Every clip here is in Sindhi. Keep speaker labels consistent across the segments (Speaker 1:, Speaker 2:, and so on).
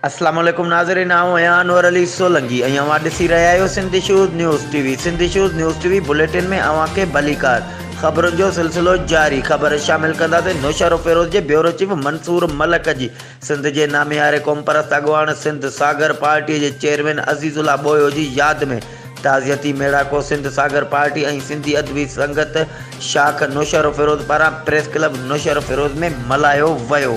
Speaker 1: اسلام عليڪم ناظرين آئون آهيان انور علي سولنگي ۽ اوهان ڏسي رهيا آهيو Sindh issues news T V Sindh issues news T V bulletin ۾ اوهان کي ڀليڪار خبرن جو سلسلو جاري خبر شامل ڪنداسين نوشهروفيروز جي بيورو چيف منصور ملڪ جي سنڌ جي نامياري قومپرست اڳواڻ سنڌ ساگر پارٽي جي چيئرمين عزيز الله ٻوهيو جي ياد ۾ تعزيتي ميڙاڪو سنڌ ساگر پارٽي ۽ سنڌي ادبي سنگت شاخ نوشهروفيروز پاران پريس ڪلب نوشهروفيروز ۾ ملهايو ويو،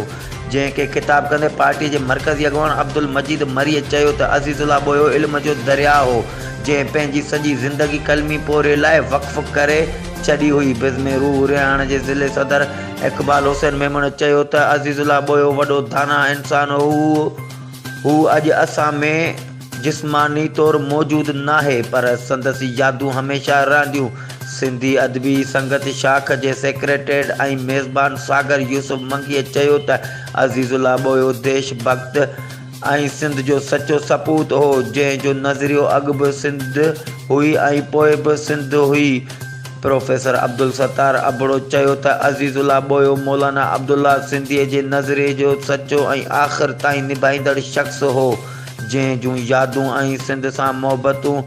Speaker 1: جنهن کي خطاب ڪندي پارٽي جي مرڪزي اڳواڻ عبدالمجيد مريء چيو ته عزيز الله ٻوهيو علم جو درياء هو، جنهن پنهنجي سڄي زندگي قلمي پورهيي لاء وقف ڪري ڇڏي هئي. بزم روح رهاڻ جي ضلعي صدر اقبال حسين ميمڻ چيو ته عزيز الله ٻوهيو وڏو داناء انسان هو، هو اڄ اسان ۾. جسماني طور موجود ناهي پر سندس يادون هميشه رهنديون. سنڌي ادبي سنگت شاخ جي سيڪريٽريٽ ۽ ميزبان ساگر يوسف منگيء چيو ته عزيز الله ٻوهيو ديش ڀڳت ۽ سنڌ جو سچو سپوت هو، جنهن جو نظريو اڳ به سنڌ هئي ۽ پوء به سنڌ هئي. پروفيسر عبدالستار ابڙو چيو ته عزيز الله ٻوهيو مولانا عبدالله سنڌيء جي نظريي جو سچو ۽ آخر تائين نڀائيندڙ شخص هو. جنهن جون يادون ۽ سنڌ سان محبتون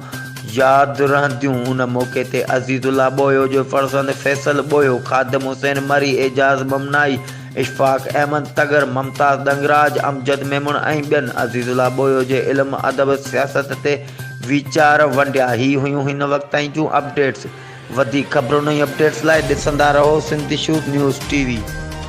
Speaker 1: ياد رهنديون. ان موقعي تي عزيز الله ٻوهيو جو فرزند فيصل ٻوهيو، خادم حسين مري، اعجاز ممنائي، اشفاق احمد تڳر، ممتاز ڏنگراج، امجد ميمڻ ۽ ٻين عزيز الله ٻوهيو جي علم، ادب، سياست تي ويچار ونڊيا. هي هيون هن وقت تائين جون اپڊيٽس. وڌيڪ خبرن ۽ اپڊيٽس لاء ڏسندا رهو Sindh issues news T V.